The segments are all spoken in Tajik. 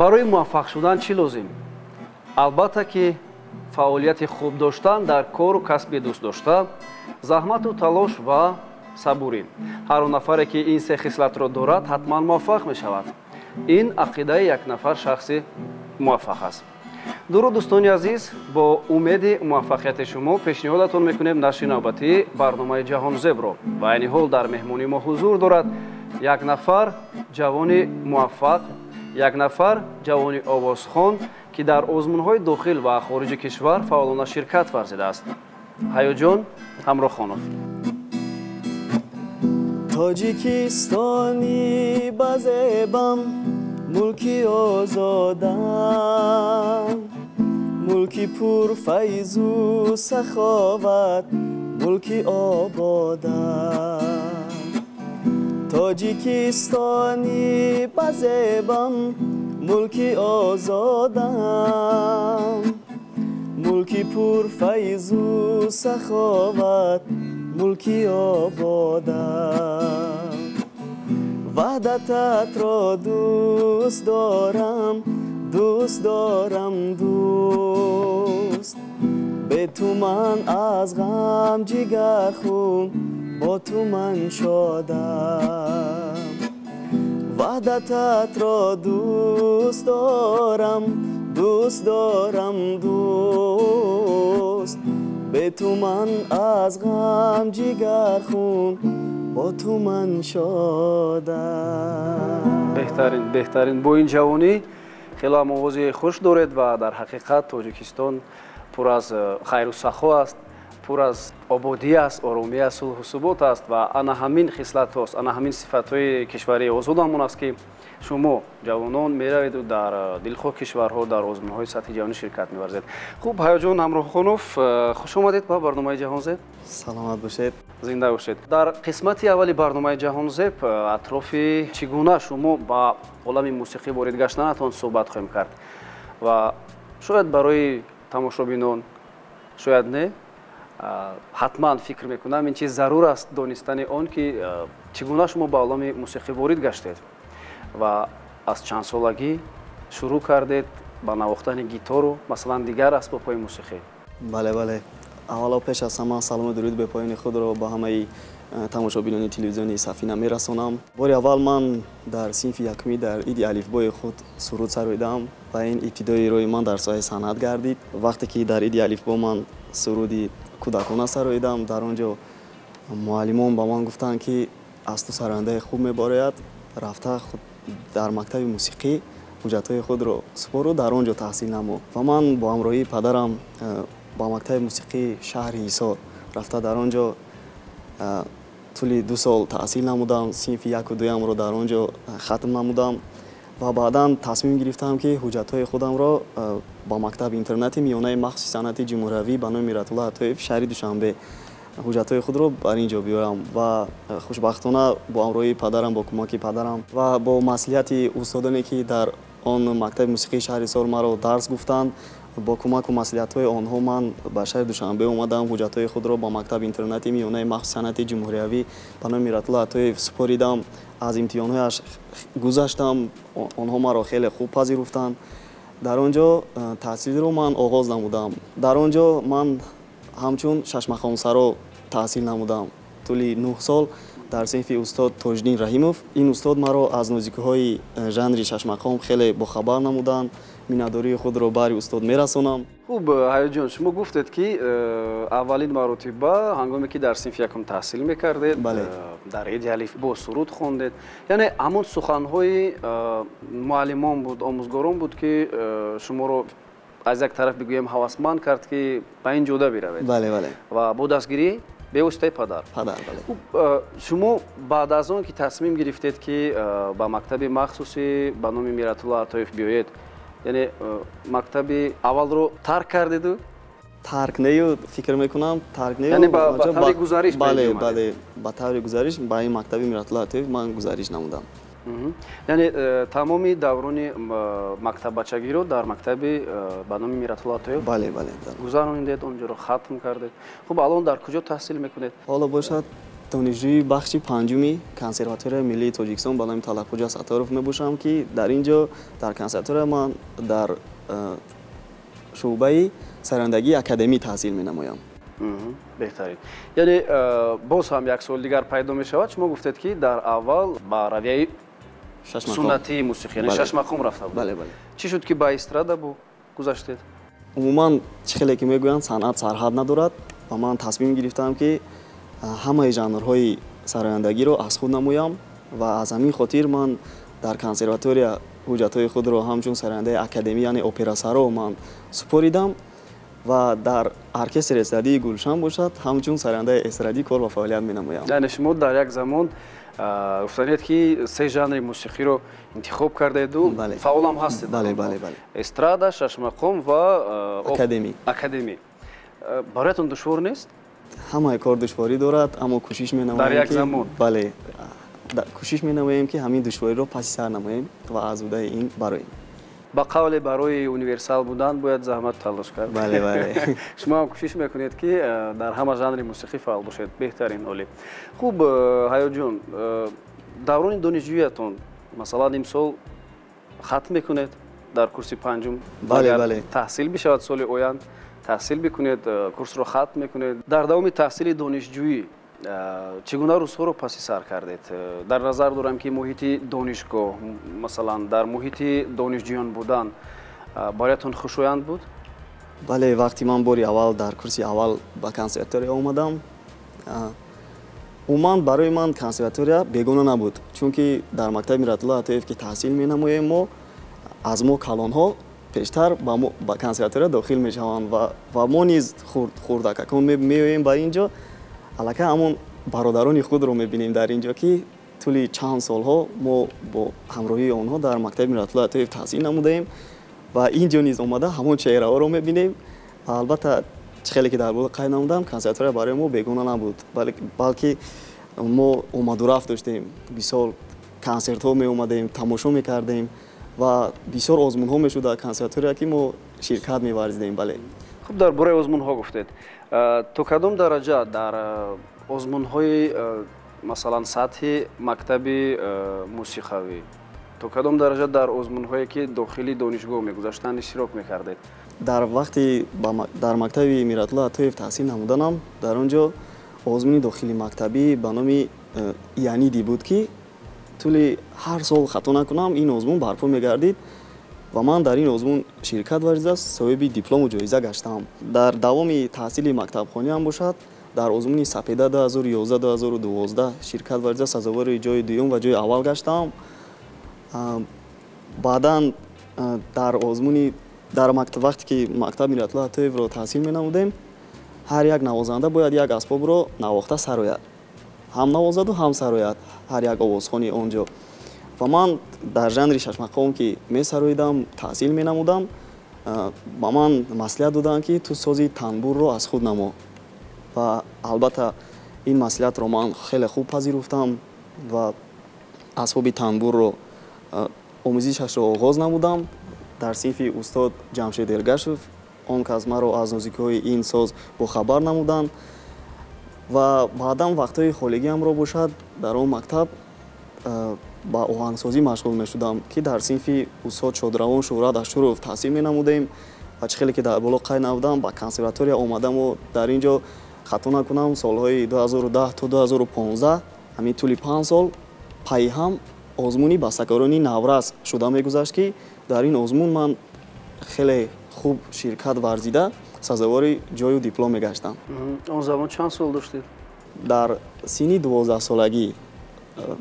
Барои муваффақ шудан чӣ лозим? Албатта ки фаъолияти хуб доштан дар кору касби дӯстдошта, заҳмату талош ва сабурӣ. Ҳар он нафаре ки ин се хислатро дорад, ҳатман муваффақ мешавад. Ин ақидаи як нафар шахси муваффақ аст. Дуруд, дӯстони азиз, бо умеди муваффақияти шумо пешниҳодатон мекунем нашри навбатии барномаи Ҷаҳонзебро. Ва айни ҳол дар меҳмонии мо ҳузур дорад як нафар ҷавони муваффақ, як нафар ҷавони овозхон, ки дар озмунҳои дохил ва хориҷи кишвар фаъолона ширкат варзидааст. Ҳаёҷон Ҳамроҳхонов. Тоҷикистони базебам, мулки озодам, мулки пурфайзу саховат, мулки ободам. Тоҷикистони базебам, мулки озодам, мулки пурфайзу саховат, мулки ободам. Ваҳдататро дӯст дорам, дӯст дорам, дӯст. Бе ту ман аз ғам ҷигархун, бо ту ман шодам. Ваҳдататро дӯст дорам, дӯст дорам, дӯст. Бе ту ман аз ғам ҷигархун, бо ту ман шодам. Беҳтарин, беҳтарин. Бо ин ҷавонӣ хеле ҳам овози хуш доред ва дар ҳақиқат Тоҷикистон пур аз хайру сахо аст, пур аз ободӣ аст, оромӣ аст, сулҳу субот аст ва ана ҳамин хислатҳост, ана ҳамин сифатҳои кишвари озодамон аст, ки шумо ҷавонон мераведу дар дилхоҳ кишварҳо дар озмунҳои сатҳи ҷаҳонӣ ширкат меварзед. Хуб, Ҳаёҷон Ҳамроҳхонов, хуш омадед ба барномаи Ҷаҳонзеб. Саломат бошед. Зинда бошед. Дар қисмати аввали барномаи Ҷаҳонзеб атрофи чӣ гуна шумо ба олами мусиқӣ ворид гаштанатон суҳбат хоҳем кард ва шояд барои тамошобинон, шояд не, ҳатман фикр мекунам ин чиз зарур аст донистани он ки чӣ гуна шумо ба олами мусиқӣ ворид гаштед ва аз чанд солагӣ шурӯъ кардед ба навохтани гитору масалан дигар асбобҳои мусиқӣ. Бале, бале. Аввало пеш аз ҳама салому дуруд бепоёни худро ба ҳамаи тамошобинони телевизиони Сафина мерасонам. Бори аввал ман дар синфи якумӣ дар иди алифбои худ суруд сароидам ва ин ибтидои роҳи ман дар соҳаи санъат гардид. Вақте ки дар иди алифбо ман суруди кӯдакона сароидам, дар он ҷо муаллимон ба ман гуфтанд, ки аз ту сарояндаи хуб мебарояд, рафта дар мактаби мусиқӣ ҳуҷҷатҳои худро супору дар он ҷо таҳсил намо. Ва ман бо ҳамроҳии падарам ба мактаби мусиқии шаҳри Ҳисор рафта дар он ҷо тӯли 2 сол таҳсил намудам, синфи 1 ва 2-ямро дар он ҷо хатм намудам ва баъдан тасмим гирифтам, ки ҳуҷҷатҳои худамро ба мактаби интернати миёнаи махсуси санъати ҷумҳуриявӣ ба номи Миратулло Атоев шаҳри Душанбе ҳуҷҷатҳои худро бар ин ҷо биёрам ва хушбахтона бо ҳамроҳии падарам, бо кӯмаки падарам ва бо маслиҳати устодоне, ки дар он мактаби мусиқии шаҳри Ҳисор маро дарс гуфтанд, бо кӯмаку маслиҳатҳои онҳо ман ба шаҳри Душанбе омадам, ҳуҷҷатҳои худро ба мактаби интернати миёнаи махсуси санъати ҷумҳуриявӣ ба номи Миратулло Атоев супоридам, аз имтиҳонҳояш гузаштам, онҳо маро хеле хуб пазируфтанд. Дар он ҷо таҳсилро ман оғоз намудам. Дар он ҷо ман ҳамчун шашмақомсаро таҳсил намудам. Тӯли 9 сол дар синфи устод Тоҷиддин Раҳимов. Ин устод маро аз нозикиҳои жанри шашмақом хеле бохабар намуданд. Миннатдории худро бари устод мерасонам. Хуб, Ҳаёҷон, шумо гуфтед, ки аввалин маротиба ҳангоме ки дар синфи якум таҳсил мекардед, дар иди алифбо суруд хондед. Яъне ҳамон суханҳои муаллимон буд, омӯзгорон буд, ки шуморо аз як тараф бигӯем ҳавасманд кард, ки ба ин ҷода биравед. Бале, бале. Ва бо дастгирӣ бевоситаи падар. Падар, бале. Хуб, шумо баъд аз он ки тасмим гирифтед, ки ба мактаби махсуси ба номи Миратулло Атоев биёед, яъне мактаби аввалро тарк кардеду? Тарк нею, фикр мекунам, тарк нею. Яъне ба таври гузариш ба Бале, ин ҷо омадед? Бале, ба таври гузариш ба ин мактаби Миратулло Атоев ман гузариш намудам. Яъне тамоми даврони мактаббачагиро дар мактаби ба номи Миратулло Атоев Бале, бале, да. гузаронидед, он ҷоро хатм кардед. Хуб, алон дар куҷо таҳсил мекунед? Ҳоло бошад Донишҷӯи бахши панҷуми Консерваторияи миллии Тоҷикистон ба номи Талабхоҷа Сатторов мебошам, ки дар ин ҷо дар консерватория ман дар шӯъбаи сарояндагии академӣ таҳсил менамоям. Беҳтарин. Яъне боз ҳам як суол дигар пайдо мешавад. Шумо гуфтед, ки дар аввал ба равияи суннатии мусиқӣ, яъне шашмақом рафта буд. Чӣ шуд, ки ба эстрада гузаштед? Умуман, чӣ хеле ки мегӯянд, санъат сарҳад надорад ва ман тасмим гирифтам, ки ҳамаи жанрҳои сарояндагиро аз худ намоям ва аз ҳамин хотир ман дар консерватория ҳуҷҷатҳои худро ҳамчун сарояндаи академӣ, яъне операсаро ман супоридам ва дар оркестри эстрадии Гулшан бошад ҳамчун сарояндаи эстрадӣ кор ва фаъолият менамоям. Яъне шумо дар як замон гуфтанед, ки се жанри мусиқиро интихоб кардаеду фаъолам ҳастед. Бале, бале, бале. Эстрада, шашмақом ва академӣ. Академӣ. Бароятон душвор нест? Ҳамаи кор душворӣ дорад, аммо кӯшиш менамоем. Дар як замон? Бале, кӯшиш менамоем, ки ҳамин душвориро паси сар намоем ва аз уҳдаи ин бароем. Ба қавле, барои универсал будан бояд заҳмат талош кард. Бале, бале. Шумо ҳам кӯшиш мекунед, ки дар ҳама жанри мусиқӣ фаъол бошед. Беҳтарин, олӣ. Хуб, Ҳаётҷон, даврони донишҷӯиятон, масалан, имсол хатм мекунед дар курси панҷум. Бале, бале. Таҳсил бишавад, соли оянд таҳсил бикунед, курсро хатм мекунед. Дар давоми таҳсили донишҷӯӣ чӣ гуна рӯзҳоро паси сар кардед? Дар назар дорам, ки муҳити донишгоҳ, масалан, дар муҳити донишҷӯён будан бароятон хушоянд буд? Бале, вақти ман бори аввал дар курси аввал ба консерватория омадам, умуман барои ман консерватория бегона набуд, чунки дар мактаби Миратулло Атоев, ки таҳсил менамоем, мо аз мо калонҳо пештар ба консерватория дохил мешаванд ва мо низ хурдакакон меоем ба ин ҷо, аллакай ҳамон бародарони худро мебинем дар ин ҷо, ки тӯли чанд солҳо мо бо ҳамроҳии онҳо дар мактаби Миратулло Атоев таҳсил намудаем ва ин ҷо низ омада ҳамон чеҳраҳоро мебинем. Ва албатта, чӣ хеле ки дар боло қайд намудам, консерватория барои мо бегона набуд, балки мо омадурафт доштем, бисёр консертҳо меомадем, тамошо мекардем ва бисёр озмунҳо мешуд дар консерватория, ки мо ширкат меварзидем. Бале. Хуб, дар бораи озмунҳо гуфтед. То кадом дараҷа дар озмунҳои, масалан, сатҳи мактаби мусиқавӣ, то кадом дараҷа дар озмунҳое, ки дохили донишгоҳ мегузаштанд, иштирок мекардед? Дар вақти дар мактаби Миратулло Атоев таҳсил намуданам, дар он ҷо озмуни дохили мактабӣ ба номи Ияниди буд, ки тӯли ҳар сол, хато накунам, ин озмун барпо мегардид ва ман дар ин озмун ширкат варзида, соҳиби диплому ҷоиза гаштам. Дар давоми таҳсили мактабхониам бошад, дар озмуни Сапеда 2011-2012 ширкат варзида, сазовори ҷои дуюм ва ҷои аввал гаштам. Баъдан дар озмуни дар вақте ки мактаби Миратулло Атоевро таҳсил менамудем, ҳар як навозанда бояд як асбобро навохта сарояд, ҳам навозаду ҳам сарояд ҳар як овозхони он ҷо. Ва ман дар жанри шашмақом, ки месароидам, таҳсил менамудам, ба ман маслиҳат доданд, ки ту сози танбурро аз худ намо. Ва албатта ин маслиҳатро ман хеле хуб пазируфтам ва асбоби танбурро омӯзишашро оғоз намудам дар синфи устод Ҷамшед Эргашев. Он кас маро аз нозикиҳои ин соз бохабар намуданд. Ва баъдан вақтҳои холигиамро бошад, дар он мактаб ба оҳангсозӣ машғул мешудам, ки дар синфи устод Шодравон Шӯҳрат Ашуров таҳсил менамудем. Ва чӣ хеле ки дар боло қайд намудам, ба консерватория омадаму дар ин ҷо, хато накунам, солҳои 2010 то 2015, ҳамин тӯли 5 сол пайҳам озмуни бастакорони наврас шуда мегузашт, ки дар ин озмун ман хеле хуб ширкат варзида, сазовори ҷою диплом мегаштам. Он замон чанд сол доштед? Дар синни 12-солагӣ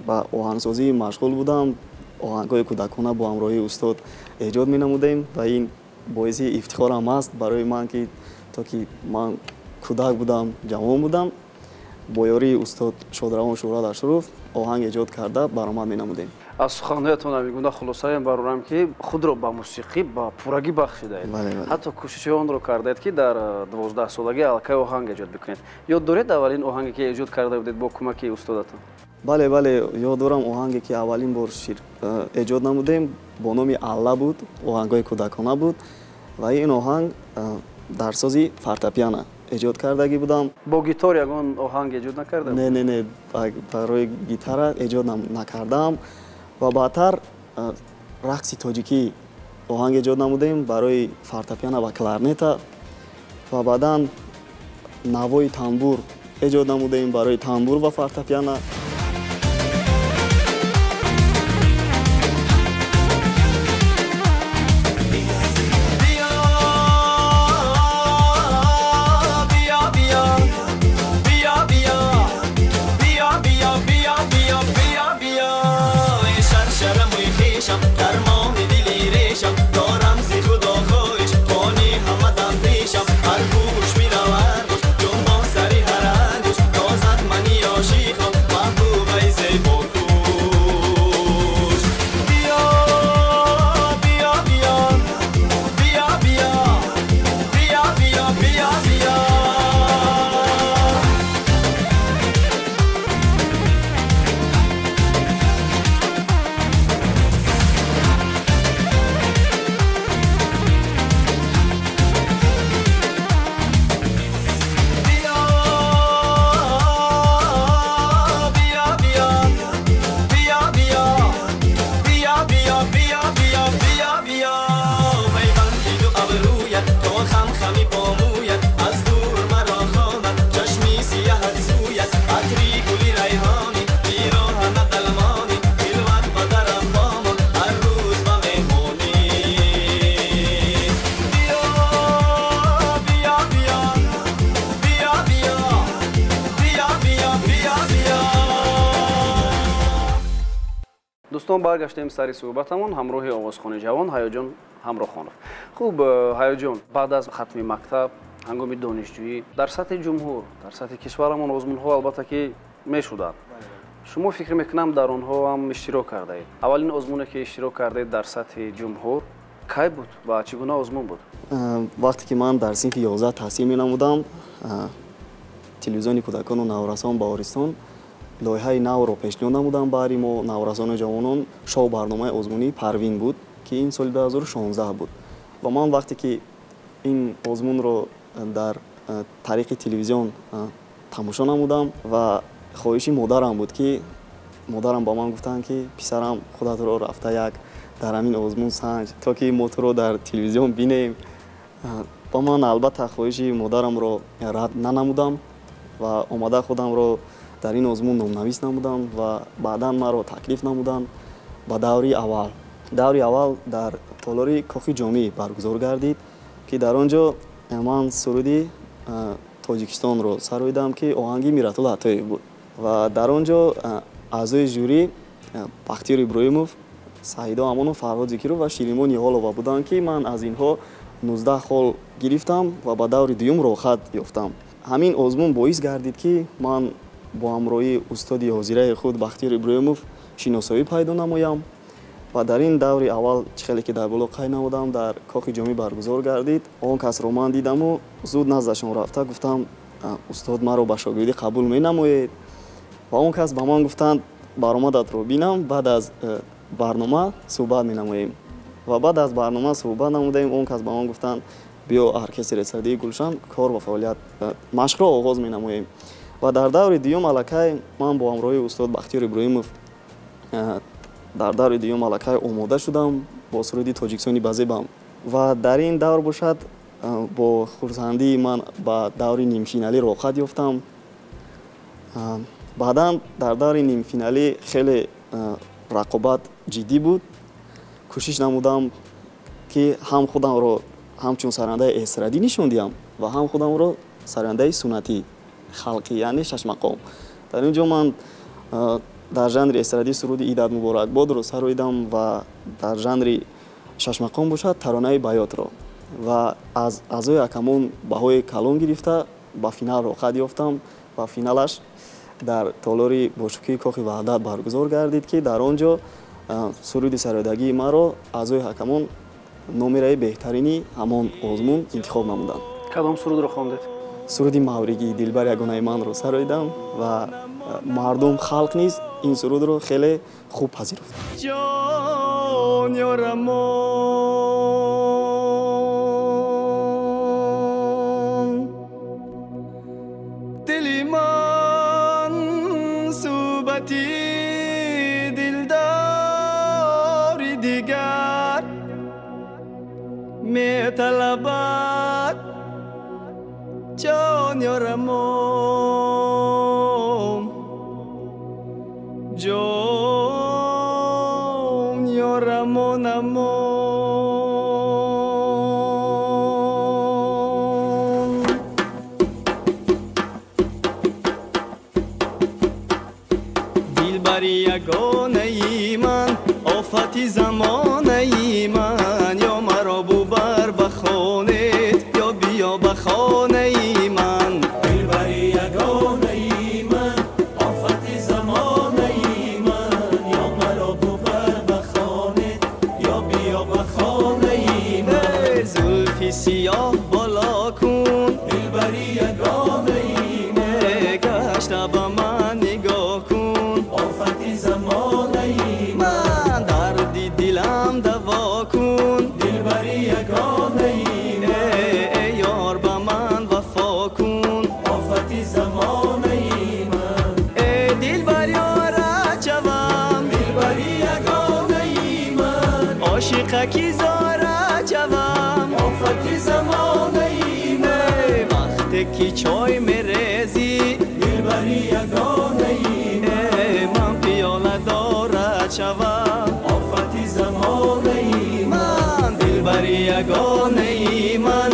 ба оҳангсозӣ машғул будам. Оҳангҳои кӯдакона бо ҳамроҳии устод эҷод менамудем ва ин боиси ифтихорам аст барои ман, ки то ки ман кӯдак будам, ҷавон будам, бо ёрии устод Шодравон Шӯҳрат Ашуров оҳанг эҷод карда баромад менамудем. Аз суханҳоятон ҳамин гуна хулосаем барорам, ки худро ба мусиқӣ ба пуррагӣ бахшидаед, ҳатто кӯшиши онро кардаед, ки дар 12-солагӣ аллакай оҳанг эҷод бикунед. Ёд доред аввалин оҳанге, ки эҷод карда будед бо кӯмаки устодатон? Бале, бале, ёд дорам. Оҳанге, ки аввалин бор эҷод намудем, бо номи Алла буд, оҳангҳои кӯдакона буд ва ин оҳанг дар сози фортепиано. эҷод кардагӣ будам. Бо гитар ягон оҳанг эҷод накардам? Не, не, не, барои гитара эҷод накардам. Ва баъдтар рақси тоҷикӣ оҳанг эҷод намудем барои фортепиано ва кларнета ва баъдан навои тамбур эҷод намудем барои тамбур ва фортепиано. Дӯстон, баргаштем сари суҳбатамон ҳамроҳи овозхони ҷавон Ҳаёҷон Ҳамрохонов. Хуб, Ҳаёҷон, баъд аз хатми мактаб, ҳангоми донишҷӯӣ дар сатҳи ҷумҳур, дар сатҳи кишварамон озмунҳо албатта ки мешуданд. Шумо фикр мекунам дар онҳо ҳам иштирок кардаед. Аввалин озмуне ки иштирок кардаед дар сатҳи ҷумҳур кай буд ва чӣ гуна озмун буд? Вақте ки ман дар синфи 11 таҳсил менамудам, телевизиони кӯдакону наврасон Баҳористон лоиҳаи навро пешниҳод намудам баҳри мо наврасону ҷавонон. Шоу барномаи озмунии Парвин буд, ки ин соли 2016 буд. Ва ман вақте ки ин озмунро дар тариқи телевизион тамошо намудам ва хоҳиши модарам буд, ки модарам ба ман гуфтанд, ки писарам, худатро рафта як дар ҳамин озмун санҷ, то ки мо туро дар телевизион бинем. Ба ман албатта хоҳиши модарамро рад нанамудам ва омада худамро дар ин озмун номнавис намудам ва баъдан маро таклиф намуданд ба даври аввал. Даври аввал дар толори Кохи Ҷомӣ баргузор гардид, ки дар он ҷо ман суруди Тоҷикистонро сароидам, ки оҳанги Миратулло Атоев буд. Ва дар он ҷо аъзои жюри Бахтиёр Иброҳимов, Саидо Амонов, Фарҳод Зикиров ва Ширимон Ниҳолова буданд, ки ман аз инҳо 19 хол гирифтам ва ба даври дуюм роҳхат ёфтам. Ҳамин озмун боис гардид, ки ман бо ҳамроҳии устоди ҳозираи худ Бахтиёр Иброҳимов шиносоӣ пайдо намоям. Ва дар ин даври аввал, чӣ хеле ки дар боло қайд намудам, дар Кохи Ҷомӣ баргузор гардид. Он касро ман дидаму зуд наздашон рафта гуфтам: устод, маро ба шогирдӣ қабул менамоед? Ва он кас ба ман гуфтанд: баромадатро бинам, баъд аз барнома суҳбат менамоем. Ва баъд аз барнома суҳбат намудаем. Он кас ба ман гуфтанд: биё оркестри эстрадии Гулшан кор ва фаъолият машқро оғоз менамоем. Ва дар даври дуюм аллакай ман бо ҳамроҳии устод Бахтиёр Иброҳимов дар даври дуюм аллакай омода шудам бо суруди Тоҷикистони базебам. Ва дар ин давр бошад бо хурсандии ман ба даври нимфиналӣ роҳхат ёфтам. Баъдан дар даври нимфиналӣ хеле рақобат ҷиддӣ буд. Кӯшиш намудам, ки ҳам худамро ҳамчун сарояндаи эстрадӣ нишон диҳам ва ҳам худамро сарояндаи суннатӣ халқӣ, яъне шашмақом. Дар ин ҷо ман дар жанри эстрадӣ суруди Идат муборакбодро сароидам ва дар жанри шашмақом бошад таронаи Баётро. Ва аз аъзои ҳакамон баҳои калон гирифта ба финал роҳхат ёфтам ва финалаш дар толори бошукӯҳи Кохи Ваҳдат баргузор гардид, ки дар он ҷо суруди сароидагии маро аъзои ҳакамон номераи беҳтарини ҳамон озмун интихоб намуданд. Кадом сурудро хондед? Суруди Мавригии дилбар ягонаи манро сароидам ва мардум, халқ низ ин сурудро хеле хуб пазируфт. Ҷон ёрамон, Муҳаббати дилдори дигар металабад ҷон ёрамон, ҷон ёрамонамон. Дилбари ягонаи ман, офати замонаи ман, ё маро бубар ба хонет, ё биё ба хонаи ман. Дилбари ягонаи ман, офати замонаи ман, ё маро бубар ба хонет, ё биё ба хонаи ман. Зулфи сиёҳ боло кун, дилбари ягонаи ман, гашта ба ман нигоҳ кун, офати замонаи ман, дарди дилам даво кун, дилбари ягонаи ман, эй ёр ба ман вафо кун, офати замонаи ман. Эй дилбар ёра чавам, дилбари ягонаи ман, ошиқаки зора чавам, офати замонаи ман. Вақте ки чой мерезӣ, дилбари ягонаи ман, ман пиёла дора чавам, офати замонаи ман. Дилбари ягонаи ман,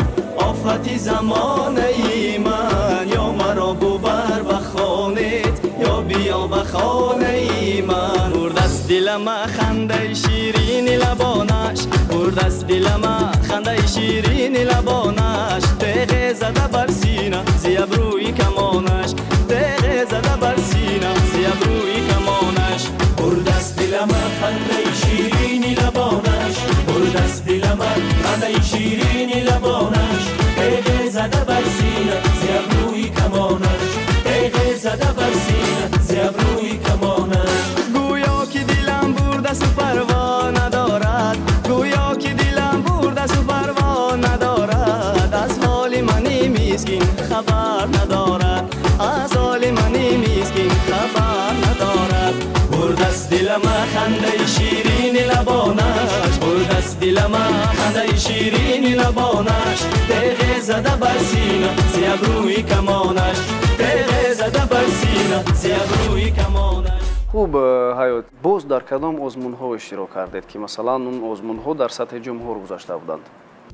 офати замонаи ман, ё маро бубар ба хонет, ё биё ба хонаи ман. Бурдаст дилама хандаи ширини лабонаш, бурдаст дилама хандаи ширини лабонаш, теғе зада бар сина зи абрӯи камонаш, теғе зада бар сина зи абрӯи камонаш. Бурдаст дилама хандаи ширини лабонаш, бурдаст дилама хандаи ширини лабонаш, теғе зада бар сина зи абрӯи камонаш, теғе зада бар сина зи абрӯи камонаш. Гӯё ки дилам бурдасту парво надорад, гӯё ки дилам бурдасту парво надорад, аз ҳоли мани мискин хабар надорад, аз ҳоли мани мискин хабар надорад. Бурдаст дилама хандаи ширини лабонаш, бурдаст дилама хандаи ширини лабонаш, теғе зада бар сина зи абрӯи камонаш, теғе зада бар сина зи абрӯи камонаш. Хуб, Ҳаёт, боз дар кадом озмунҳо иштирок кардед, ки масалан он озмунҳо дар сатҳи ҷумҳур гузашта буданд?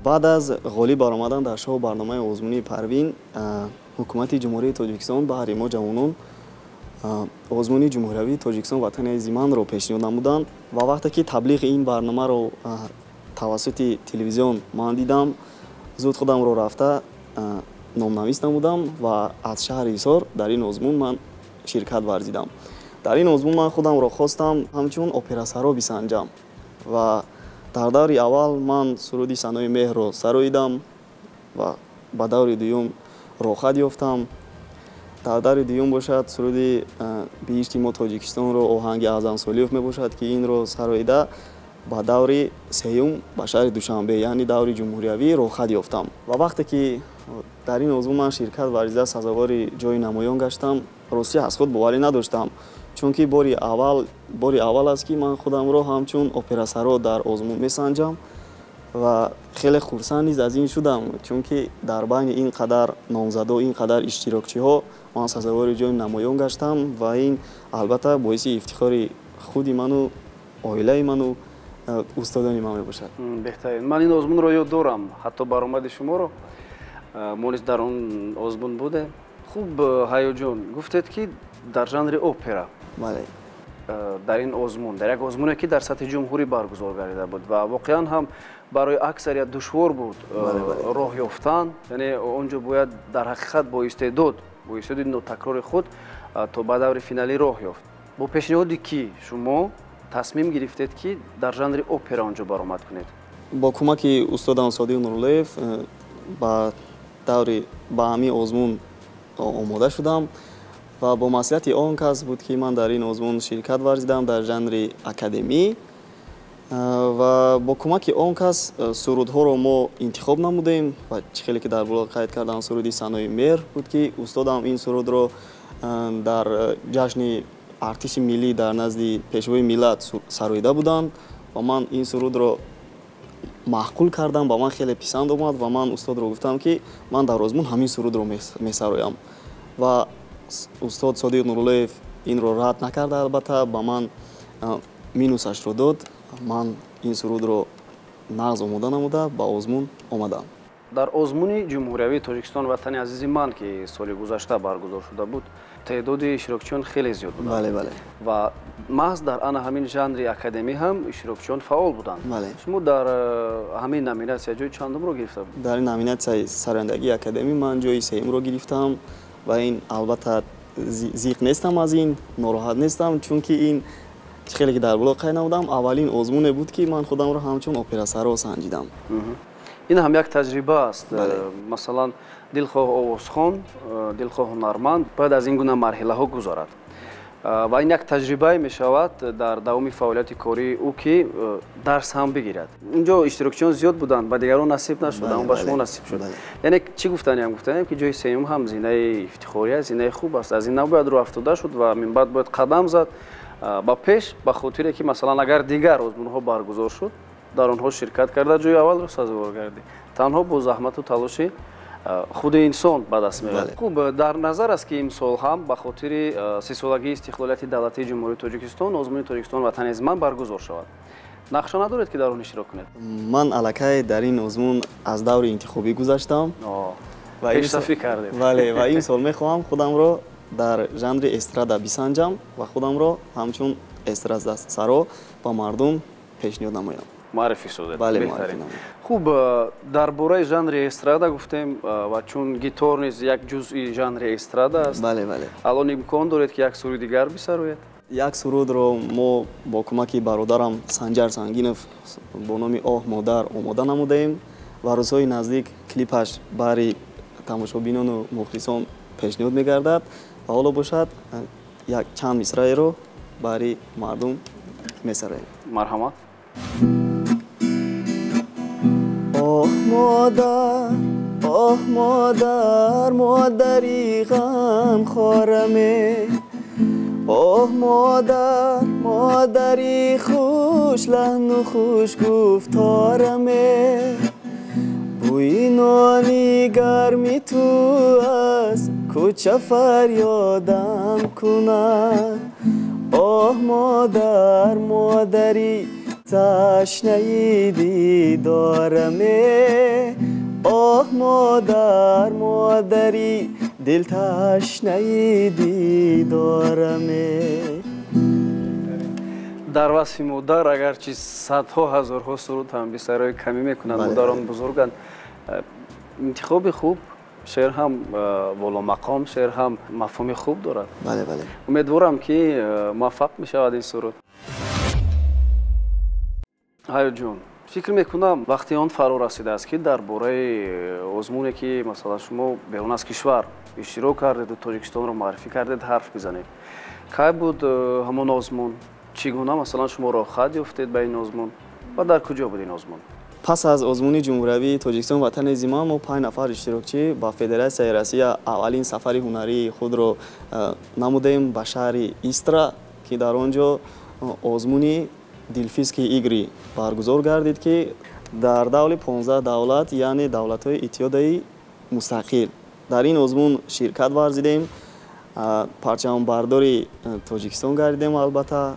Баъд аз ғолиб баромадан дар шоу барномаи озмунии Парвин, ҳукумати Ҷумҳурии Тоҷикистон баҳри мо ҷавонон озмуни ҷумҳуриявии Тоҷикистон ватани азизи манро пешниҳод намуданд ва вақте ки таблиғи ин барномаро тавассути телевизион ман дидам, зуд худамро рафта номнавис намудам ва аз шаҳри Ҳисор дар ин озмун ман ширкат варзидам. Дар ин озмун ман худамро хостам ҳамчун операсаро бисанҷам ва дар даври аввал ман суруди Санои меҳрро сароидам ва ба даври дуюм роҳхат ёфтам. Дар даври дуюм бошад суруди биҳишти мо Тоҷикистонро оҳанги Аъзам Солиев мебошад, ки инро сароида ба даври сеюм ба шаҳри Душанбе, яъне даври ҷумҳуриявӣ роҳхат ёфтам. Ва вақте ки дар ин озмун ман ширкат варзида сазовори ҷои намоён гаштам, ростӣ аз худ боварӣ надоштам, чунки бори аввал аст, ки ман худамро ҳамчун операсаро дар озмун месанҷам ва хеле хурсанд низ аз ин шудам, чунки дар байни ин қадар номзадо, ин қадар иштирокчиҳо ман сазовори ҷои намоён гаштам ва ин албатта боиси ифтихори худи ману оилаи ману устодони ман мебошад. Беҳтарин. Ман ин озмунро ёд дорам, ҳатто баромади шуморо. Мо низ дар он озмун будем. Хуб, Ҳаётҷон, гуфтед, ки дар жанри опера. Бале. Дар ин озмун, дар як озмуне, ки дар сатҳи ҷумҳурӣ баргузор гардида буд ва воқеан ҳам барои аксарият душвор буд роҳ ёфтан, яъне он ҷо бояд дар ҳақиқат бо истеъдод, бо истеъдоди нотакрори худ то ба даври финалӣ роҳ ёфт. Бо пешниҳоди кӣ шумо тасмим гирифтед, ки дар жанри опера он ҷо баромад кунед? Бо кӯмаки устодам Содиқ Нуруллоев ба даври ба ҳамин озмун омода шудам ва бо маслиҳати он кас буд, ки ман дар ин озмун ширкат варзидам дар жанри академӣ ва бо кӯмаки он кас сурудҳоро мо интихоб намудем ва чӣ хеле ки дар боло қайд кардам, суруди Санои меҳр буд, ки устодам ин сурудро дар ҷашни артиши миллӣ дар назди пешвои миллат сароида буданд ва ман ин сурудро маъқул кардам, ба ман хеле писанд омад ва ман устодро гуфтам, ки ман дар озмун ҳамин сурудро месароям. Ва устод Содиқ Нуруллоев инро рад накарда, албатта ба ман минусашро дод. Ман ин сурудро нағз омода намуда ба озмун омадам. Дар озмуни ҷумҳуриявии Тоҷикистон «Ватани азизи ман», ки соли гузашта баргузор шуда буд, теъдоди иштирокчиён хеле зиёд буданд. Бале, бале. Ва маҳз дар ана ҳамин жанри академӣ ҳам иштирокчиён фаъол буданд. Бале. Шумо дар ҳамин номинатсия ҷои чандумро гирифта будед? Дар ин номинатсияи сарояндагии академӣ ман ҷои сеюмро гирифтам ва ин албатта зиқ нестам, аз ин нороҳат нестам, чунки ин чӣ хеле ки дар боло қайд намудам, аввалин озмуне буд, ки ман худамро ҳамчун операсаро санҷидам. Ин ҳам як таҷриба аст. Масалан, дилхоҳ овозхон, дилхоҳ ҳунарманд бояд аз ин гуна марҳилаҳо гузарад ва ин як таҷрибае мешавад дар давоми фаъолияти кории ӯ, ки дарс ҳам бигирад. Унҷо иштирокчиён зиёд буданд, ба дигарон насиб нашуд, аммо ба шумо насиб шуд. Яъне чӣ гуфтаниам? Гуфтаниам, ки ҷои сеюм ҳам зинаи ифтихорӣ аст, зинаи хуб аст. Аз ин набояд рӯ афтода шуд ва минбаъд бояд қадам зад ба пеш, ба хотире ки масалан агар дигар озмунҳо баргузор шуд, дар онҳо ширкат карда ҷои аввалро сазовор гардид. Танҳо бо заҳмату талоши худи инсон ба даст меояд. Хуб, дар назар аст, ки имсол ҳам ба хотири 30-солагии истиқлолияти давлатии Ҷумҳурии Тоҷикистон озмуни «Тоҷикистон Ватани азизи ман» баргузор шавад. Нақша надоред, ки дар он иштирок кунед? Ман аллакай дар ин озмун аз даври интихобӣ гузаштам. Пешсафӣ кардед. Бале, ва ин сол мехоҳам худамро дар жанри эстрада бисанҷам ва худамро ҳамчун эстрадасаро ба мардум пешниҳод намоям. Маърифӣ созед. Бале, маърифӣ намоям. Хуб, дар бораи жанри эстрада гуфтем ва чун гитор низ як ҷузъи жанри эстрада аст. Бале, бале. Алон имкон доред, ки як суруди дигар бисароед? Як сурудро мо бо кӯмаки бародарам Санҷар Сангинов бо номи «Оҳ модар» омода намудаем ва рӯзҳои наздик клипаш баҳри тамошобинону мухлисон пешниҳод мегардад ва ҳоло бошад як чанд мисраеро баҳри мардум месароем. Марҳамат. Оҳ модар, оҳ модар, модари ғамхораме, оҳ модар, модари хушлаҳну хушгуфтораме, бӯи нони гарми ту аз кӯча фарёдам кунад, оҳ модар, модари ташнаи дидораме, оҳ модар, модари дилташнаи дидораме. Дар васфи модар агарчи садҳо ҳазорҳо суруд ҳам бисарои камӣ мекунанд, модарон бузурганд. Интихоби хуб, шеър ҳам воломақом, шеър ҳам мафҳуми хуб дорад. Бале, бале. Умедворам, ки муваффақ мешавад ин суруд. Ҳаётҷон, фикр мекунам, вақти он фаро расидааст, ки дар бораи озмуне, ки масалан шумо берун аз кишвар иштирок кардеду Тоҷикистонро муаррифӣ кардед, ҳарф бизанед. Кай буд ҳамон озмун? Чӣ гуна масалан шумо роҳхат ёфтед ба ин озмун ва дар куҷо буд ин озмун? Пас аз озмуни ҷумҳуриявии «Тоҷикистон Ватани азизи ман» мо 5 нафар иштирокчӣ ба Федератсияи Россия аввалин сафари ҳунарии худро намудем ба шаҳри Истра, ки дар он ҷо озмуни Дельфийские игры баргузор гардид, ки дар давли 15 давлат, яъне давлатҳои иттиҳодияи мустақил, дар ин озмун ширкат варзидем, парчамбардори Тоҷикистон гардидем албатта.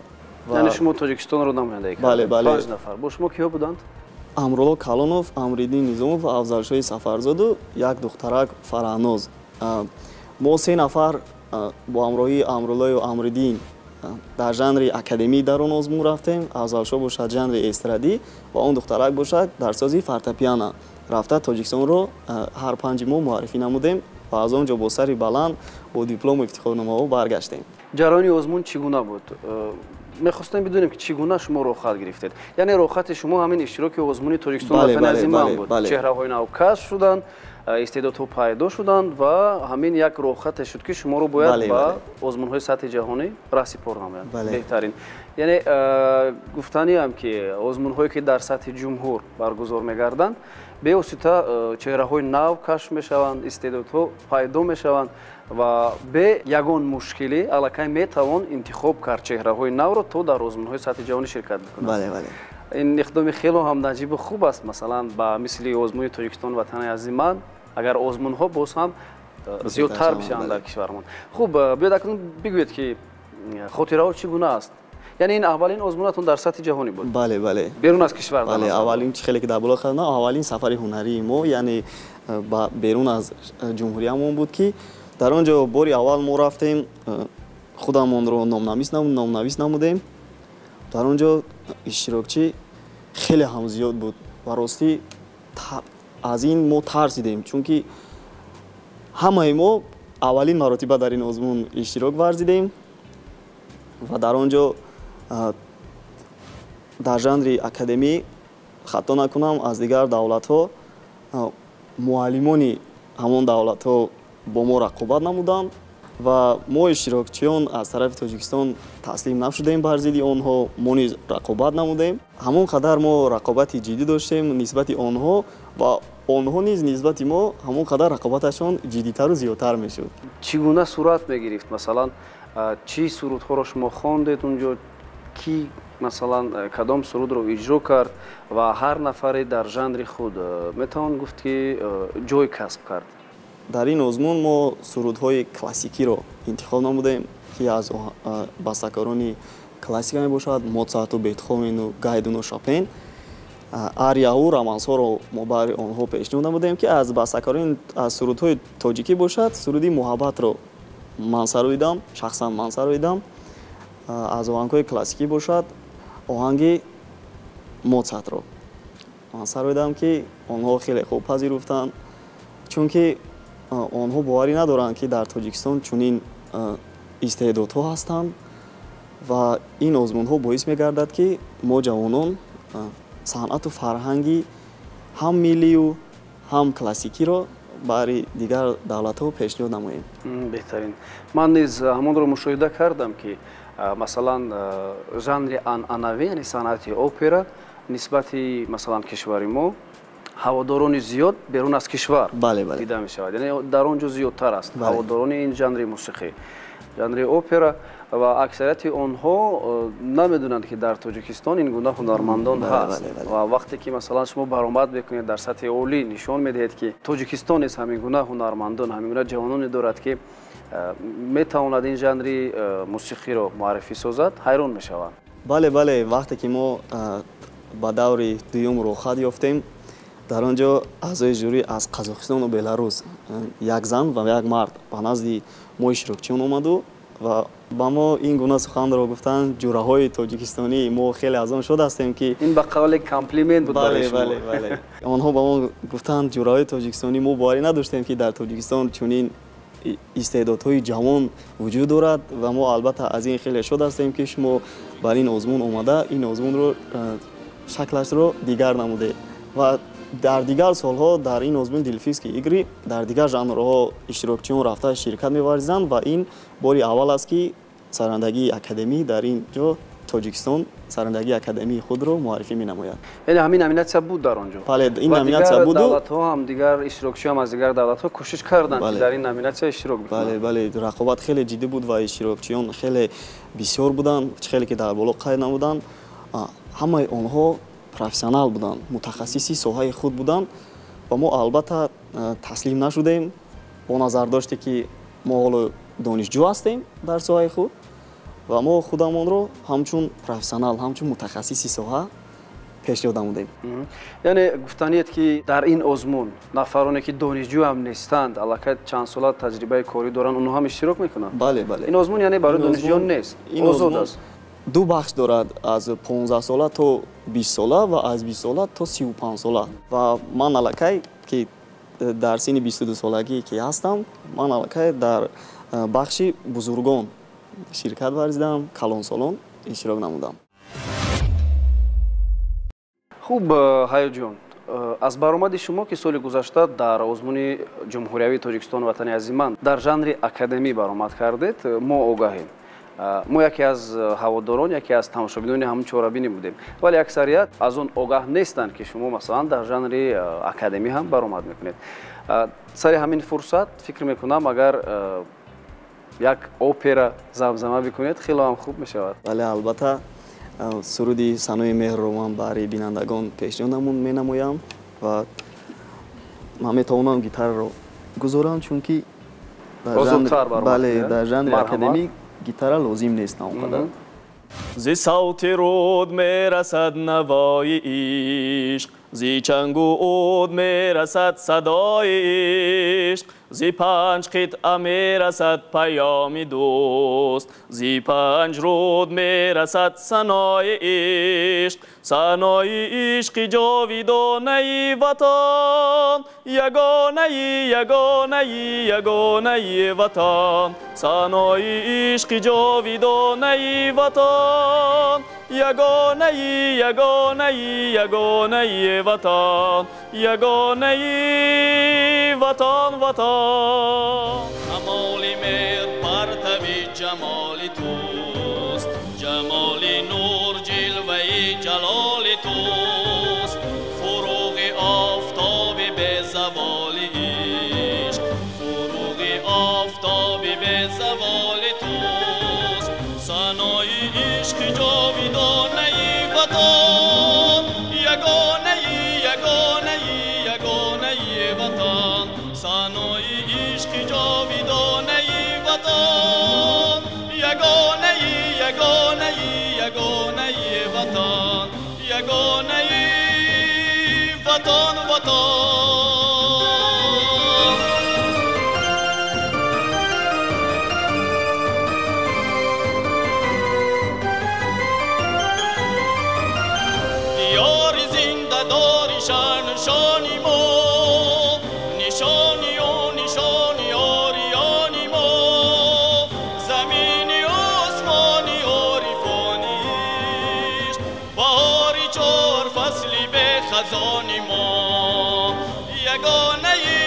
Яъне шумо Тоҷикистонро намояндагӣ кардед? Бале, бале. 5 нафар. Бо шумо киҳо буданд? Амрулло Калонов, Амриддин Низомов ва Афзалшоҳи Сафарзоду як духтарак Фараҳноз. Мо 3 нафар бо ҳамроҳии Амруллою Амриддин дар жанри академӣ дар он озмун рафтем, Афзалшоҳ бошад жанри эстрадӣ ва он духтарак бошад дар сози фортепиано рафта Тоҷикистонро ҳар панҷи мо муаррифӣ намудем ва аз он ҷо бо сари баланд бо диплому ифтихорномаҳо баргаштем. Ҷараёни озмун чӣ гуна буд? Мехостем бидонем, ки чӣ гуна шумо роҳхат гирифтед. Яъне роҳхати шумо ҳамин иштироки озмуни «Тоҷикистон Ватани азизи ман» буд. Чеҳраҳои нав кашф шуданд, истеъдодҳо пайдо шуданд ва ҳамин як роҳхате шуд, ки шуморо бояд ба озмунҳои сатҳи ҷаҳонӣ раҳсипор намоянд. Беҳтарин. Яъне гуфтаниам, ки озмунҳое, ки дар сатҳи ҷумҳур баргузор мегарданд, Бевосита чеҳраҳои нав кашф мешаванд, истеъдодҳо пайдо мешаванд ва бе ягон мушкилӣ аллакай метавон интихоб кард чеҳраҳои навро, то дар озмунҳои сатҳи ҷаҳонӣ ширкат бикунанд. Бале, бале. Ин иқдоми хело ҳам наҷибу хуб аст. Масалан, ба мисли озмуни Тоҷикистон ватани азизи ман, агар озмунҳо боз ҳам зиёдтар бишаванд дар кишвармон. Хуб, биёд акнун бигӯед, ки хотираҳо чӣ гуна аст? Яъне ин аввалин озмунатон дар сатҳи ҷаҳонӣ буд? Бале, бале. Берун аз кишвар? Бале, аввалин, чӣ хеле ки дар боло кардам, аввалин сафари ҳунарии мо, яъне берун аз ҷумҳуриямон буд, ки дар он ҷо бори аввал мо рафтем, худамонро номнавис намудем. Дар он ҷо иштирокчӣ хеле ҳам зиёд буд ва ростӣ аз ин мо тарсидем, чунки ҳамаи мо аввалин маротиба дар ин озмун иштирок варзидем ва дар он ҷо дар жанри академӣ, хато накунам, аз дигар давлатҳо муаллимони ҳамон давлатҳо бо мо рақобат намуданд ва мо иштирокчиён аз тарафи Тоҷикистон таслим нашудем бар зидди онҳо, мо низ рақобат намудем. Ҳамон қадар мо рақобати ҷиддӣ доштем нисбати онҳо ва онҳо низ нисбати мо ҳамон қадар рақобаташон ҷиддитару зиёдтар мешуд. Чӣ гуна сурат мегирифт? Масалан, чӣ сурудҳоро шумо хондед унҷо? Ки масалан кадом сурудро иҷро кард ва ҳар нафаре дар жанри худ метавон гуфт, ки ҷой касб кард? Дар ин озмун мо сурудҳои классикиро интихоб намудем, ки аз бастакорони классика мебошад: Моцарту, Бетховену, Гайдуну, Шопен. Арияҳу романсҳоро мо барои онҳо пешниҳод намудем, ки аз бастакорони аз сурудҳои тоҷикӣ бошад, суруди муҳаббатро ман сароидам, шахсан ман сароидам. Аз оҳангҳои классикӣ бошад, оҳанги Моцартро ман сароидам, ки онҳо хеле хуб пазируфтанд, чунки онҳо боварӣ надоранд, ки дар Тоҷикистон чунин истеъдодҳо ҳастанд ва ин озмунҳо боис мегардад, ки мо ҷавонон санъату фарҳанги ҳам миллию ҳам классикиро барои дигар давлатҳо пешниҳод намоем. Беҳтарин. Ман низ ҳамонро мушоҳида кардам, ки масалан жанри анъанавӣ, яъне санъати опера, нисбати масалан кишвари мо ҳаводорони зиёд берун аз кишвар дида мешавад, яъне дар он ҷо зиёдтар аст ҳаводорони ин жанри мусиқӣ, жанри опера, ва аксарияти онҳо намедонанд, ки дар Тоҷикистон ин гуна ҳунармандон ҳаст. Ва вақте ки масалан шумо баромад мекунед, дар сатҳи олӣ нишон медиҳед, ки Тоҷикистон низ ҳамин гуна ҳунармандон, ҳамин гуна ҷавононе дорад, ки метавонад ин жанри мусиқиро муаррифӣ созад, ҳайрон мешаванд. Бале, бале. Вақте ки мо ба даври дуюм роҳхат ёфтем, дар он ҷо аъзои жюрӣ аз Қазоқистону Беларус, як зан ва як мард, ба назди мо иштирокчиён омаду ва ба мо ин гуна суханро гуфтанд: ҷураҳои тоҷикистонӣ, мо хеле аз он шод ҳастем, ки Ин ба қавли комплимент буд барои шумо. Бале, бале. Онҳо ба мо гуфтанд: ҷураҳои тоҷикистонӣ, мо боварӣ надоштем, ки дар Тоҷикистон чунин истеъдодҳои ҷавон вуҷуд дорад ва мо албатта аз ин хеле шод ҳастем, ки шумо бар ин озмун омада, ин озмунро шаклашро дигар намудед. Ва дар дигар солҳо дар ин озмуни Дельфийские игры дар дигар жанрҳо иштирокчиён рафта ширкат меварзиданд ва ин бори аввал аст, ки сарандагии академӣ дар ин ҷо Тоҷикистон сарандагии академии худро муаррифӣ менамояд. Яъне ҳамин номинатсия буд дар он ҷо? Бале, ин номинатсия буду. Давлатҳо ҳам, дигар иштирокчиҳам аз дигар давлатҳо кӯшиш карданд, ки дар ин номинатсия иштирок бикунанд. Бале, бале, рақобат хеле ҷиддӣ буд ва иштирокчиён хеле бисёр буданд, хеле ки дар боло қайд намуданд, ҳамаи онҳо профессионал буданд, мутахассиси соҳаи худ буданд ва мо албатта таслим нашудем, бо назардоште ки мо ҳоло донишҷӯ ҳастем дар соҳаи худ ва мо худамонро ҳамчун профессионал, ҳамчун мутахассиси соҳа пешниҳод намудем. Яъне гуфтаниед, ки дар ин озмун нафароне, ки донишҷӯ ҳам нестанд, аллакай чанд сола таҷрибаи корӣ доранд, онҳо ҳам иштирок мекунанд? Бале, бале. Ин озмун яъне барои донишҷӯён нест, озод аст? Ду бахш дорад: аз 15 сола то 20 сола ва аз 20 сола то 35 сола. Ва ман аллакай, ки дар синни 22 солагӣ ки ҳастам, ман аллакай дар бахши бузургон ширкат варзидам, калонсолон иштирок намудам. Хуб, Ҳаёҷон, аз баромади шумо, ки соли гузашта дар озмуни ҷумҳуриявии Тоҷикистон ватани азиман дар жанри академӣ баромад кардед, мо огаҳем. Мо яке аз ҳаводорон, яке аз тамошобинони ҳамун чорабинӣ будем, вале аксарият аз он огаҳ нестанд, ки шумо масалан дар жанри академӣ ҳам баромад мекунед. Сари ҳамин фурсат фикр мекунам, агар як опера замзама бикунед, хеле ҳам хуб мешавад. Бале, албатта, суруди Санои меҳрро ман барои бинандагон пешниҳод менамоям ва ман метавонам гитараро гузорам, чунки бале, дар жанри академӣ гитара лозим нест на он қадар. Зи савти руд мерасад навои ишқ, зи чангу уд мерасад садои ишқ, зи панҷ қитъа мерасад паёми дӯст, зи панҷ руд мерасад санои ишқ, санои ишқи ҷовидонаи ватан, ягонаи ягонаи ягонаи ватан, санои ишқи ҷовидонаи ватан, ягонаи ягонаи ягонаи ватан, ягонаи ватан, ватан. Камоли меҳр партави ҷамоли туст, ҷамоли нур ҷилваи ҷалоли туст, фуруғи офтоби безаволи ишқ, фуруғи офтоби безаволи туст, санои ишқи ҷовидонаи ватан, ягонаи ягонаи ягонаи ватан, санои ишқи ҷовидонаи ватан, ягонаи ягонаи ягонаи ватан, ягонаи ватан, ватан. Диёри зиндадори шаншони мо, нишонию нишони ориёни мо, замини осмони орифони ишқ, баҳори чорфасли бехазони мо, ягонаи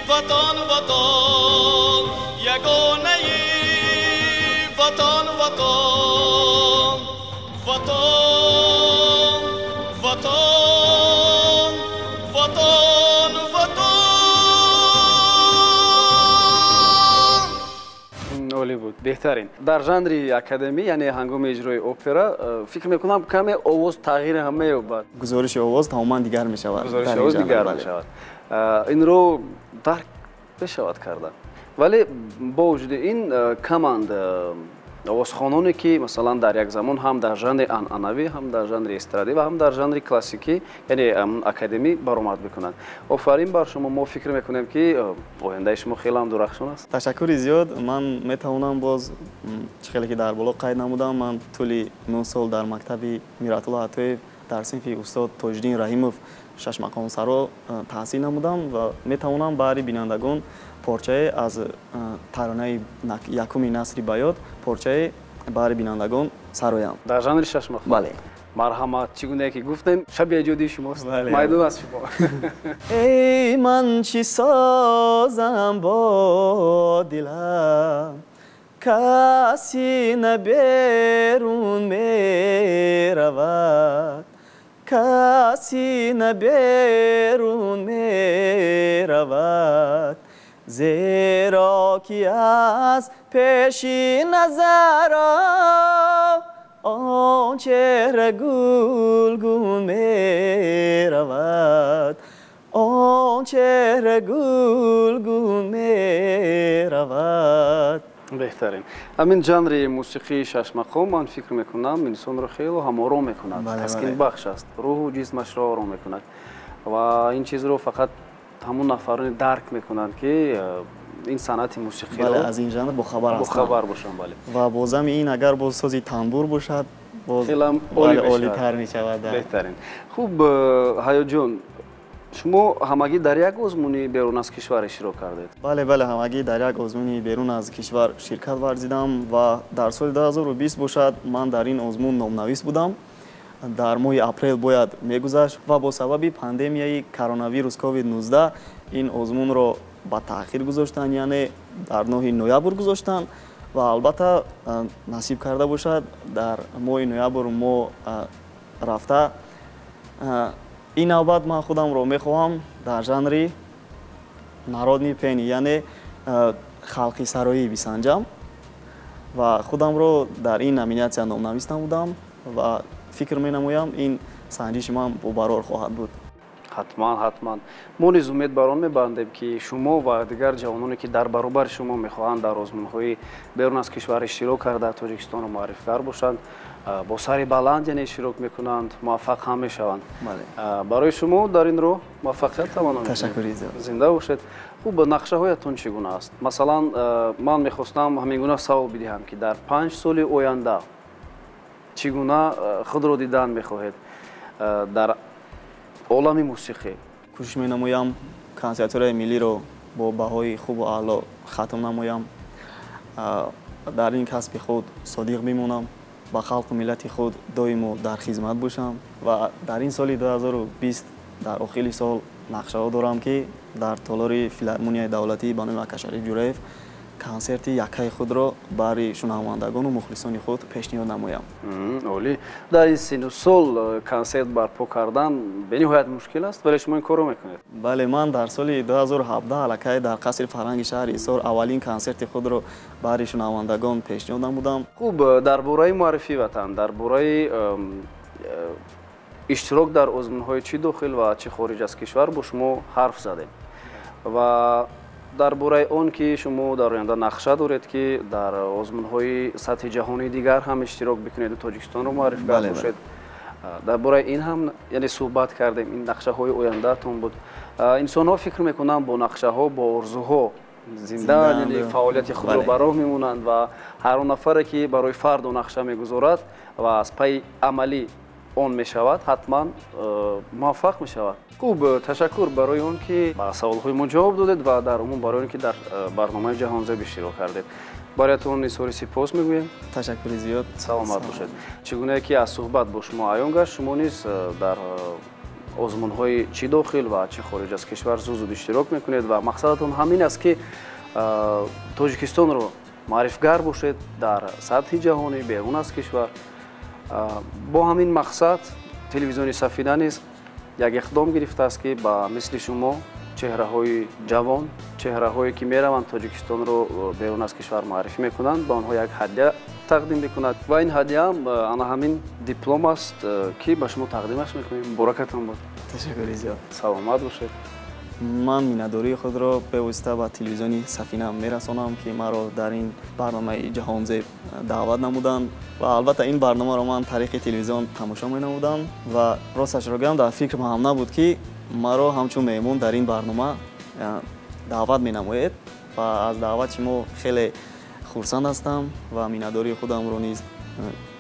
ватан, ватан, ягонаи ватан, ватан, ватан, ватан, ватан, ватан. Олӣ буд, беҳтарин. Дар жанри академӣ, яъне ҳангоми иҷрои опера, фикр мекунам, каме овоз тағйир ҳам меёбад. Гузориши овоз тамоман дигар мешавад. Гузориши овоз дигар мешавад. Инро дарк мешавад карда, вале бо вуҷуди ин каманд овозхононе, ки масалан дар як замон ҳам дар жанри анъанавӣ, ҳам дар жанри эстрадӣ ва ҳам дар жанри классикӣ, яъне академӣ баромад мекунанд. Офарин бар шумо. Мо фикр мекунем, ки ояндаи шумо хеле ҳам дурахшон аст. Ташаккури зиёд. Ман метавонам боз, чӣ хеле ки дар боло қайд намудам, ман тӯли 9 сол дар мактаби Миратулло Атоев дар синфи устод Тоҷиддин Раҳимов шашмақомсаро таҳсил намудам ва метавонам баҳри бинандагон порчае аз таронаи якуми насри Баёт, порчае баҳри бинандагон сароям. Дар жанри шашмақом? Бале. Марҳамат, чӣ гунае ки гуфтем, шаби эҷодии шумост, майдон аз шумо. Эй ман чӣ созам бо дилам, каси на берун меравад, каси на берун меравад, зеро ки аз пеши назарам он чеҳра гулгун меравад, он чеҳра гулгун меравад. Беҳтарин. Ҳамин жанри мусиқии шашмақом, ман фикр мекунам, инсонро хеле ҳам ором мекунад, таскинбахш аст, рӯҳу ҷисмашро ором мекунад ва ин чизро фақат ҳамон нафароне дарк мекунанд, ки ин санъати мусиқиро аз ин жанр бохабар ҳастанд, бохабар бошанд. Бале. Ва бозами ин агар боз сози тамбур бошад, боз хеле олитар мешавад. Беҳтарин. Хуб, Ҳаётҷон, шумо ҳамагӣ дар як озмуни берун аз кишвар иштирок кардед? Бале, бале, ҳамагӣ дар як озмуни берун аз кишвар ширкат варзидам ва дар соли 2020 бошад, ман дар ин озмун номнавис будам. Дар моҳи апрел бояд мегузашт ва бо сабаби пандемияи коронавирус COVID-19 ин озмунро ба таъхир гузоштанд, яъне дар моҳи ноябр гузоштанд Ва албатта насиб карда бошад, дар моҳи ноябр мо рафта ин навбат ман худамро мехоҳам дар жанри народный пение, яъне халқи сароӣ бисанҷам ва худамро дар ин номинатсия номнавис намудам ва фикр менамоям ин санҷиши ман бобарор хоҳад буд. Ҳатман, ҳатман. Мо низ умед бар он мебандем, ки шумо ва дигар ҷавононе, ки дар баробари шумо мехоҳанд дар озмунҳои берун аз кишвар иштирок карда Тоҷикистонро муаррифгар бошанд, бо сари баланд яъне иштирок мекунанд, муваффақ ҳам мешаванд. Барои шумо дар ин роҳ муваффақият таманно мекунем. Ташаккури зиёд. Зинда бошед. Хуб, нақшаҳоятон чӣ гуна аст? Масалан, ман мехостам ҳамин гуна савол бидиҳам, ки дар 5 соли оянда чӣ гуна худро дидан мехоҳед дар олами мусиқӣ? Кӯшиш менамоям консерваторияи миллиро бо баҳои хубу аъло хатм намоям, дар ин касби худ содиқ бимонам, ба халқу миллати худ доимо дар хизмат бошам ва дар ин соли 2020 дар охири сол нақшаҳо дорам, ки дар толори филармонияи давлатӣ ба номи Акашариф Ҷураев консерти яккаи худро барои шунавандагону мухлисони худ пешниҳод намоям. Олӣ. Дар ин сину сол консерт барпо кардан бениҳоят мушкил аст, вале шумо ин корро мекунед. Бале, ман дар соли 2017 аллакай дар қасри фарҳанги шаҳри Ҳисор аввалин консерти худро барои шунавандагон пешниҳод намудам. Хуб, дар бораи муаррифии ватан, дар бораи иштирок дар озмунҳои чӣ дохил ва чӣ хориҷ аз кишвар бо шумо ҳарф задем ва дар бораи он ки шумо дар оянда нақша доред, ки дар озмунҳои сатҳи ҷаҳонии дигар ҳам иштирок бикунеду Тоҷикистонро муаррифгар бошед, дар бораи ин ҳам яъне суҳбат кардем. Ин нақшаҳои ояндаатон буд. Инсонҳо фикр мекунанд бо нақшаҳо, бо орзуҳо зинда, яъне фаъолияти худро ба роҳ мемонанд ва ҳар он нафаре, ки барои фарду нақша мегузорад ва аз пайи амалӣ он мешавад, ҳатман муваффақ мешавад. Хуб, ташаккур барои он ки ба саволҳои мо ҷавоб додед ва дар умум барои он ки дар барномаи Ҷаҳонзеб иштирок кардед. Бароятон изҳори сипос мегӯем. Ташаккури зиёд. Саломат бошед. Чӣ гунае ки аз суҳбат бо шумо аён гашт, шумо низ дар озмунҳои чӣ дохил ва чӣ хориҷ аз кишвар зуд зуд иштирок мекунед ва мақсадатон ҳамин аст, ки Тоҷикистонро маърифгар бошед дар сатҳи ҷаҳонӣ, берун аз кишвар. Бо ҳамин мақсад телевизиони Сафина низ як иқдом гирифтааст, ки ба мисли шумо чеҳраҳои ҷавон, чеҳраҳое ки мераванд Тоҷикистонро берун аз кишвар муаррифӣ мекунанд, ба онҳо як ҳадя тақдим мекунад ва ин ҳадяам ана ҳамин диплом аст, ки ба шумо тақдимаш мекунем. Муборакатон бод. Ташаккури зиёд. Саломат бошед. Ман миннатдории худро бевосита ба телевизиони Сафина мерасонам, ки маро дар ин барномаи Ҷаҳонзеб даъват намуданд ва албатта ин барномаро ман тариқи телевизион тамошо менамудам ва росташро гӯям, дар фикрам ҳам набуд, ки маро ҳамчун меҳмон дар ин барнома даъват менамоед ва аз даъвати шумо хеле хурсанд ҳастам ва миннатдории худамро низ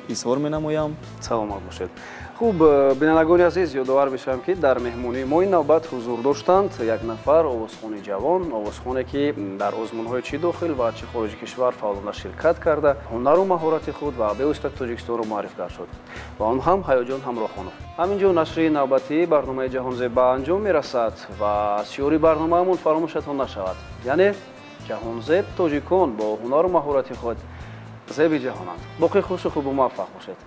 изҳор менамоям. Саломат бошед. Хуб, бинандагони азиз, ёдовар мешавам, ки дар меҳмонии мо ин навбат ҳузур доштанд як нафар овозхони ҷавон, овозхоне, ки дар озмунҳои чӣ дохил ва чӣ хориҷи кишвар фаъолона ширкат карда, ҳунару маҳорати худ ва бевосита Тоҷикистонро муаррифгар шуд ва он ҳам Ҳаёҷон Ҳамроҳхонов. Ҳамин ҷо нашри навбатии барномаи Ҷаҳонзеб ба анҷом мерасад ва шиори барномаамон фаромӯшатон нашавад, яъне Ҷаҳонзеб тоҷикон бо ҳунару маҳорати худ зеби ҷаҳонанд. Боқӣ хушу хубу муваффақ бошед.